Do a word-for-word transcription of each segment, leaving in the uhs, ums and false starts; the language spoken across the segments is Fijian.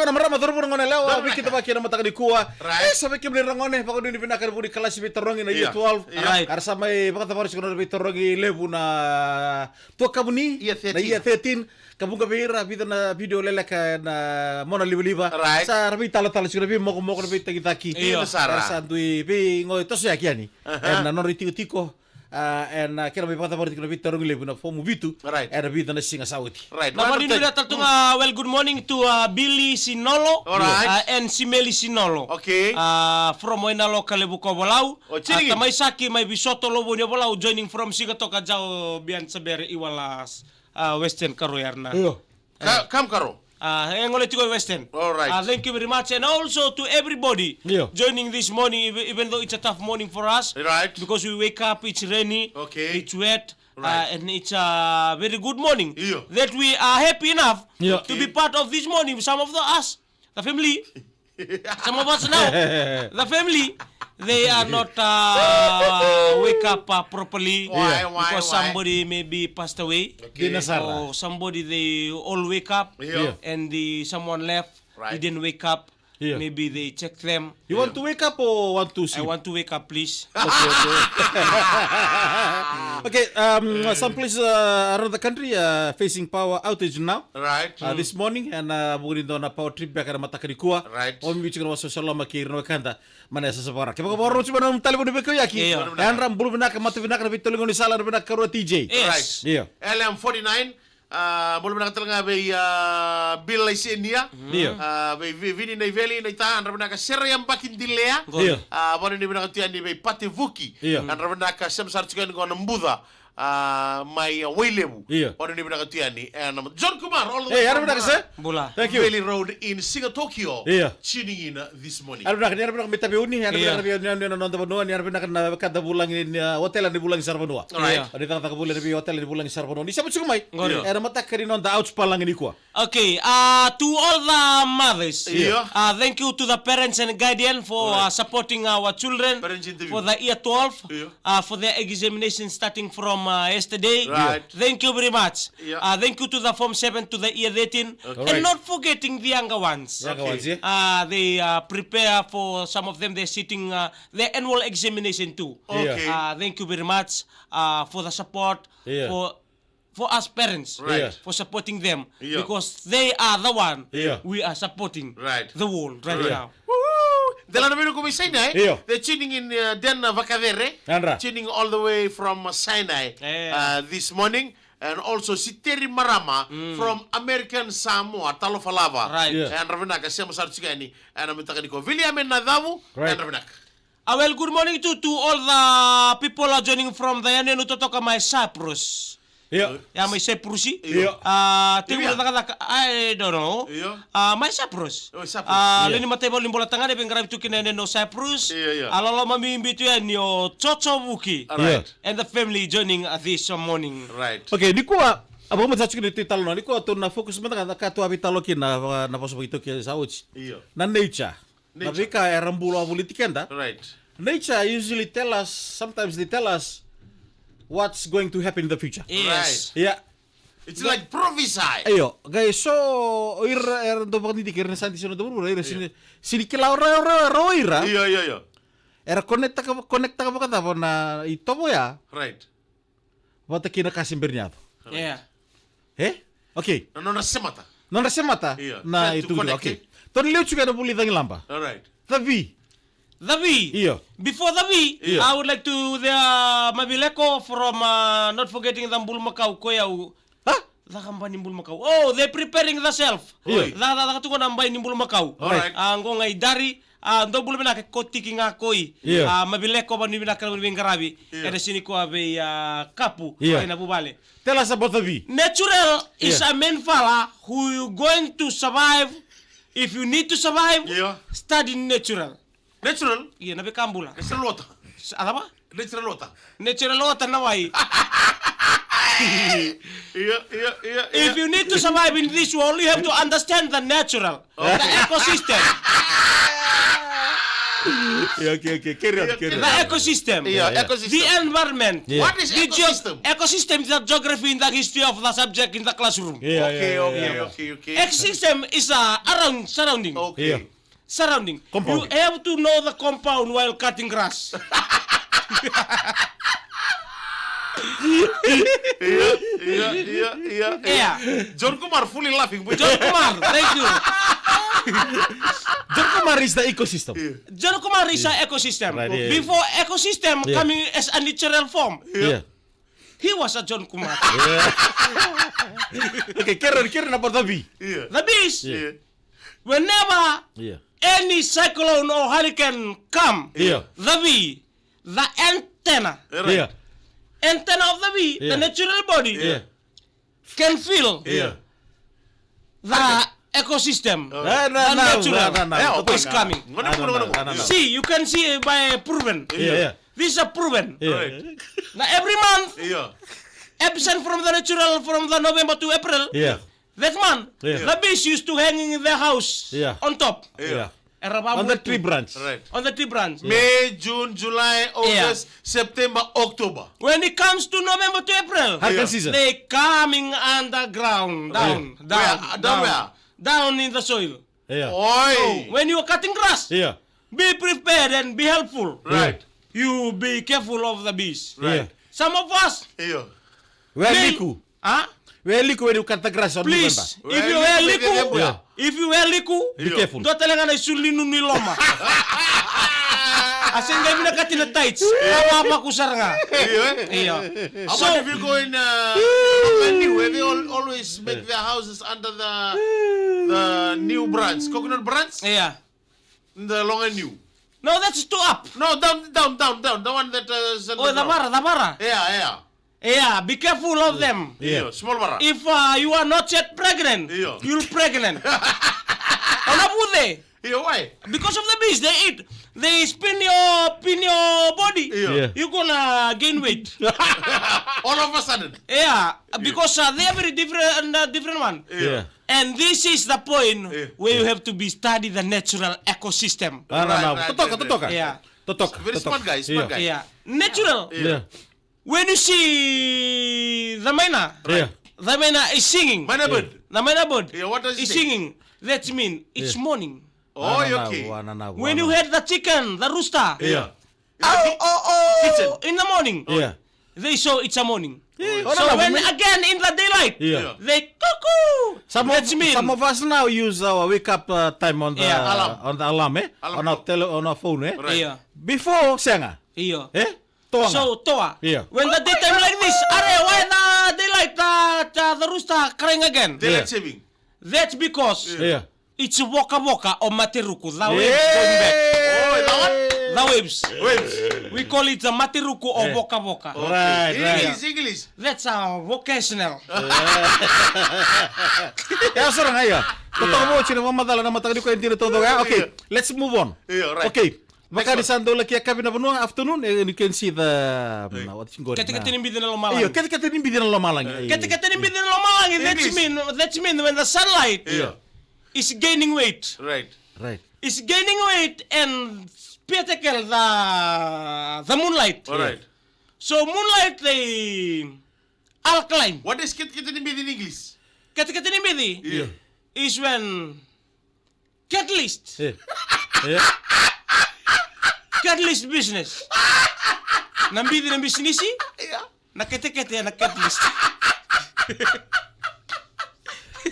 Na marama, cauravou, na gone yalewa, veikidavaki ena mataka nikua. Right. E, sa vei kemuni ragone, vakanuinui vinaka ena vuku ni kalasi veitarogi na Year twelve. Yeah. Right. Era sa mai vakacavara tiko na veitarogi levu na tuakamuni, Year thirteen. Na Year thirteen. Ka vuqa vei ira, vica na video leleka ena monalivaliva. Right. Sa ra veitalatala tiko, na veimokomoko, na veitagicaki. Io. Era sa dui veiqo tosoyaki yani. Aha. Ena nodra itikotiko, ah, ena kena mai vakacavara tiko na veitarogi levu na fomu vitu. Right. Ena vica na siga sa oti. Right. Na vakanuinui vinaka tale tu ga, well, good morning to, uh, Billy Sinolo. All right. Uh, and Simeli Sinolo. Okay. Uh, from Wainaloa, Kalevu, Kovolau. O, uh, Tamai Saki mai Visoto, Lovoni, Ovalau, joining from Sigatoka, Jao, Bian, Sabere, Iwalas, uh, Western Karo, Yarna. Io. Ka-, kam Karo. Ah, e gole tiko e Western. All right. Ah, thank you very much. And also to everybody, io, joining this morning, even, even though it's a tough morning for us. Right. Because we wake up, it's rainy, okay, it's wet, right, ah, and it's a very good morning, io, that we are happy enough, io, to be, okay, part of this morning. Some of the, us, the family, some of us now, the family, they are not, uh, wake up, uh, properly. Why, why, because why? Somebody maybe passed away. Okay. Dina sara. Or somebody, they all wake up, yeah, and the someone left, right, didn't wake up. Yeah. Maybe they check them. You want to wake up or want to sleep? I want to wake up, please. Okay, okay. Okay, um, some places, uh, around the country, uh, facing power outage now. Right. Uh, this morning, and, uh, we're going to do a power trip back ena mataka nikua. Right. O mi vici kana wasoso loma kei ira na wekada. Mana e sasa vaka. Kevaka vakarorogo tiko mai na nomu talevoni veikauyaki. Io. Yadra, bula vinaka, mata vinaka, na veitoliqau ni sala, na vinaka karua T J. Yes. Right. Io. L M forty-nine, ah, bula vinaka tale ga vei, ah, Bill Laisenia. Io. Ah, vei, vei Vini Naiveli, Naita, yadra vinaka, Sera Yabaki Dilea. Io. Ah, vakanuinui vinaka tu yani vei Pate Vuki. Io. Yadra vinaka, sema sara tiko yani qo na Buca. Ah, mai, ah, Wailevu. Io. Vakanuinui vinaka tu yani. E, na John Kumar, all the way from, ah, Bula. Thank you. Valley Road in Sigatoka. Io. Tuning in, uh, this morning. Yadra vinaka, ni yadra vinaka mai Taveuni, yadra vinaka na vei, na, na, na noda vanua, ni yadra vinaka na wekada vulagi ni, uh, hotel ni Vulagi Saravanua. All right. Io. Ni cakacaka voli na vei hotel ni Vulagi Saravanua. Ni sema tiko mai. Qori. Io. Ena mataka ni noda Ouch Palagi nikua. Okay, uh, to all the mothers, io, uh, thank you to the parents and guardian for, uh, supporting our children for the year twelve, io, uh, for their examination starting from, uh, yesterday. Right. Thank you very much. Io. Uh, thank you to the form seven, to the year thirteen, okay, and not forgetting the younger ones. Younger ones, yeah. Uh, they, uh, prepare for, some of them, they're sitting, uh, their annual examination too. Okay. Uh, thank you very much, uh, for the support, yeah, for for us parents, right, yeah, for supporting them, yeah, because they are the one, yeah, we are supporting, right, the world right, yeah, now. Woo! Dela na vei ira ko mai Sinai, yeah, they're tuning in, uh, Den Vakacere, yadra, tuning all the way from, uh, Sinai, yeah, uh, this morning, and also Siteri Marama, mm, from American Samoa, Talofa Lava. Right. Yeah. Yadra vinaka, sema sara tiko yani ena mataka nikua. Viliame Nacavu, right, yadra vinaka. Ah, well, good morning to, to all the people are joining from the Yanuyanu Totoka mai Cyprus. Io. Ya mai Cyprus. Io. Ah, tiko na cakacaka, I don't know. Io. Ah, mai Cyprus. Oh, Cyprus. Ah, yeah, lewe ni mataivalu ni Bolatagane, veiqaravi tu kina Yanuyanu Cyprus. Io, io. Ah, loloma bibi tu yani o Jojo Vuki. All right. And the family joining, uh, this morning. Right. Okay, nikua, a, vakamatata tiko ni tu italanoa. Nikua tou na focus mada ga na ka tou a veitalanoa kina, na, na vosa vakaiTaukei sa oti. Io. Na nature. Na veika era bula wavoliti keda. Right. Nature usually tell us, sometimes they tell us what's going to happen in the future. Yes. Right. Yeah. It's like prophesy. Io, qai so o ira era dau vakadidike, ira na scientist, ira na dau vuravura, ira sini, sini kila o ira, o ira, o ira. Io, io, io. Era connectaka, connectaka vakacava na itovo ya. Right. Vata kei na ka se bera ni yaco. Yeah. E? Okay. Na nodra semata. Nodra semata. Io. Na itukutuku. Okay. Tou na liu tiko ena vuli cagilaba. All right. Cavi. Cavi. Io. Before Cavi, io, I would like to the, uh, Mavileko from, uh, not forgetting the bulumakau ko yau. Ha? Caka bai ni bulumakau. Oh, they're preparing themselves. Io. Ca, ca, caka tu qo na bai ni bulumakau. All right. Ah, qo ga i dari. Ah, dou bula vinaka, ko tiki ga koi. Io. Ah, Mavileko, vakanuinui vinaka na veiqaravi. Io. Ena sini koya vei, ah, Kapu, io, ena vuvale. Tell us about the V. Natural is, io, a man fala who you going to survive. If you need to survive, io, study natural. Natural? Io, na veika bula. Natural water. A cava? Natural water. Natural water na wai. Io, io, io, io. If you need to survive in this world, you have to understand the natural, okay, the ecosystem. Yeah, okay, okay. Carry on, carry on. The ecosystem. Yeah, yeah. Ecosystem. The environment. Yeah. What is the geo- ecosystem? Ecosystem is the geography in the history of the subject in the classroom. Yeah, okay, yeah, okay, yeah, okay, okay. Ecosystem is uh, around, surrounding. Okay. Yeah. Surrounding. Compound. You have to know the compound while cutting grass. Yeah, yeah, yeah, yeah, yeah. John Kumar fully laughing. John Kumar, thank you. John Kumar is the ecosystem. Yeah. John Kumar is an ecosystem. Right, yeah. Before ecosystem coming as a natural form, yeah, he was a John Kumar. Yeah. Okay, carry on, carry on about the bee. Yeah. The bees. Yeah. Whenever any cyclone or hurricane come, yeah, the bee, the antenna, right, yeah, antenna of the bee, yeah, the natural body, yeah, can feel, yeah, the ecosystem, the natural is coming. See, you can see by proven. Yeah, yeah. This is a proven. Yeah. Right. Now every month, yeah, absent from the natural from the November to April. Yeah. That man, yeah, the bees used to hang in their house, yeah, on top. Yeah. Yeah. On the tree branch. Right. On the tree branch. Yeah. May, June, July, August, yeah, September, October. When it comes to November to April, hurricane season, they coming underground, down, down, where? Down, down where? Down in the soil. Yeah. Oi. So, when you are cutting grass, yeah, be prepared and be helpful. Right. You be careful of the bees. Right. Yeah. Some of us, yeah, wear liku. Huh? Wear liku when you cut the grass on November. Please, if you wear liku, yeah, if you wear liku, be careful. Dua tale ga na isulu ni nunu i loma. A sega ni vinakati na tights. Io. Io. How about if you go in uh, Longaniu, where they all, always make their houses under the the new branch, coconut branch? Yeah. The Longaniu. No, that's too up. No, down, down, down, down. The one that uh, is under the ground. Oh, the vara, the vara. Yeah, yeah. Yeah, be careful of them. Yeah. Io, small vara. If uh, you are not yet pregnant, io, you'll pregnant. Ona vuce. Io, why? Because of the bees, they eat. They spin your, spin your body. Io. Yeah. You're gonna gain weight. All of a sudden. Yeah, because uh, they are very different, uh, different one. Io. Yeah. And this is the point, yeah, where you have to be study the natural ecosystem. Ah, no, no. Right, right, totoka, right, totoka. Yeah. Totoka. Very smart guy, smart guy. Yeah. Natural. Yeah. When you see the myna, yeah, the myna is singing. Myna bird. The myna bird, yeah, what does it is say? Singing. That mean it's, yeah, morning. Oh, okay. When you hear the chicken, the rooster, yeah, oh, oh, oh, kitchen, in the morning, yeah, they show it's a morning. Yeah. So when again in the daylight, yeah, they cuckoo. Some of, that's mean some of us now use our wake up uh, time on the, yeah, alarm, on the alarm, eh? Alarm clock. On our tele, on our phone, eh? Right. Yeah. Before sega. Yeah. Eh? Toa ga. So, toa. Yeah. When the daytime like this, are, why the daylight, uh, the, the rooster crying again? Daylight saving. That's because, yeah, it's voka voka or materuku. The waves going back. Oh, that one? The waves. Waves. We call it the materuku or voka voka. Okay. Right, right. English, English. That's a vocational. Yeah, sara ga ya. Totoka mo chini mo madala na mataka ni ko e dina totoka. Okay, let's move on. Yeah, right. Okay. Vaka ni sa dau laki yakavi na vanua, afternoon, eh, and you can see the, um, what is it called? Ketekete ni bici na lomalagi. Io, ketekete ni bici na lomalagi. Ketekete ni bici na lomalagi, that's mean, that's mean when the sunlight, io, is gaining weight. Right. Right. Is gaining weight and spectacle the, the moonlight. All right. So moonlight, they alkaline. What is ketekete ni bici in English? Ketekete ni bici, io, is when Catalyst. Eh. Eh. Catalyst business. Na bici na bisinisi. Ia. Na ketekete na catalyst.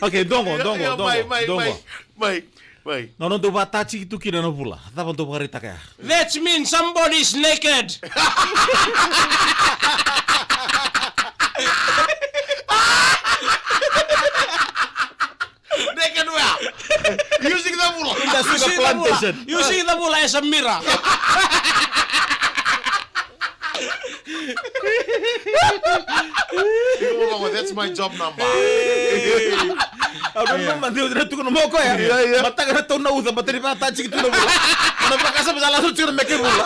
Okay, dongo, ia, dongo, ia, dongo, mai, mai, dongo. Mai, mai, mai. Na nona dau vakatachiki tu kina na vula. Cava dau vakaraitaka ya? That means somebody is naked. Naked where? Using the vula. In the sugar plantation. Using the vula as a mirror. Iko mama, that's my job number. Au nanuma, deu na tukuna mai o koya. Ia, ia. Mataka na tau na uca, matani vakatachiki tu na vula. Na vakasama sa lasu tiko na meke vula.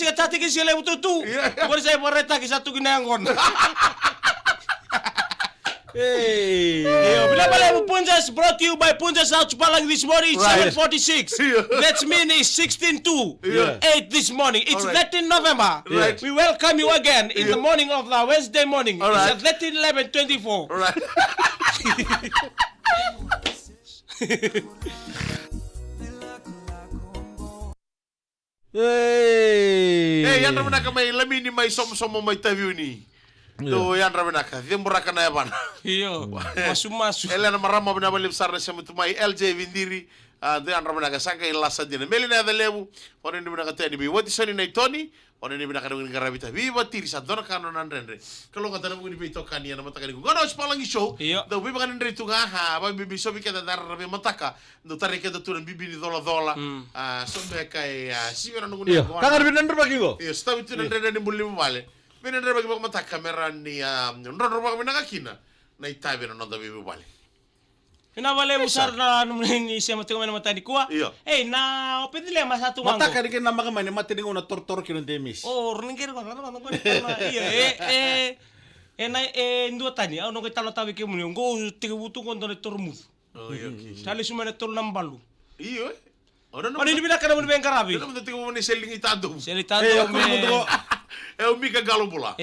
siga tati ki siga levu tutu. Yeah. Qori sa ivakaraitaki sa tu kina yaqona. Hey. Io, vinaka vakalevu Punjas, brought to you by Punjas House Palangi this morning, it's Right. seven forty-six. Yeah. That's mean it's sixteen to Yeah. eight this morning. It's All right. thirteen November. Right. We welcome you again in Yeah. the morning of the Wednesday morning. All right. It's thirteen eleven twenty-four. All right. Hey. Hey, yadra vinaka mai Lamini, mai Somosomo, mai Taveuni. Io. Dou yadra vinaka, ceburaka na yavana. Io, masumasu. Elena Marama, vinaka vakalevu sara na sema tu mai, L J Vidiri. A, dou yadra vinaka, sa qai lasa dina. Meli na yaca levu, o na ni vinaka tani mai Watisoni na itoni, o na ni vinaka na vuni qaravi ta. Vivatiri sa dona ka nona dredre. Ka loga tana vuni veitokani ena mataka ni kua. Qo na House Palangi Show. Io. Dou veivakanadrei tu ga, a, vakabibi so vei keda dara veimataka. Dou tarai keda tu na bibi ni colacola. Mm. A, so beka e, a, sivi na noqu Io. Ka ga na vinadrevaki qo. Io, sotavi tu na Io. Dredre ni bula ni vale. Vinadrevaki vakamataka me ra ni, a, drodro vakavinaka kina na itavi na noda veivuvale. Vinaka vakalevu Io, sara sir. Na nomuni sema tiko mai na mataka ni kua. Io. Ei, na o Pecilema sa tu ga qo. Mataka ni kena maka mai ni mata ni gauna torotoro kina o Demisi. O, rau ni qeri qo, rau na qo ni tama. Io, e, e, e na, e, dua tani, au na qai talanoataka vei kemuni, qo tekivu tu qo dua na toro mucu. O, io, okay. Sa lesu mai na tolu na balu. Io, e. O na Oni ni vinaka na muni veiqaravi. Io, na mata tekivu mai na seli ni tadovu. Seli Ei, tadovu o me. Kuru mutu qo. E o Mika Qalo bula.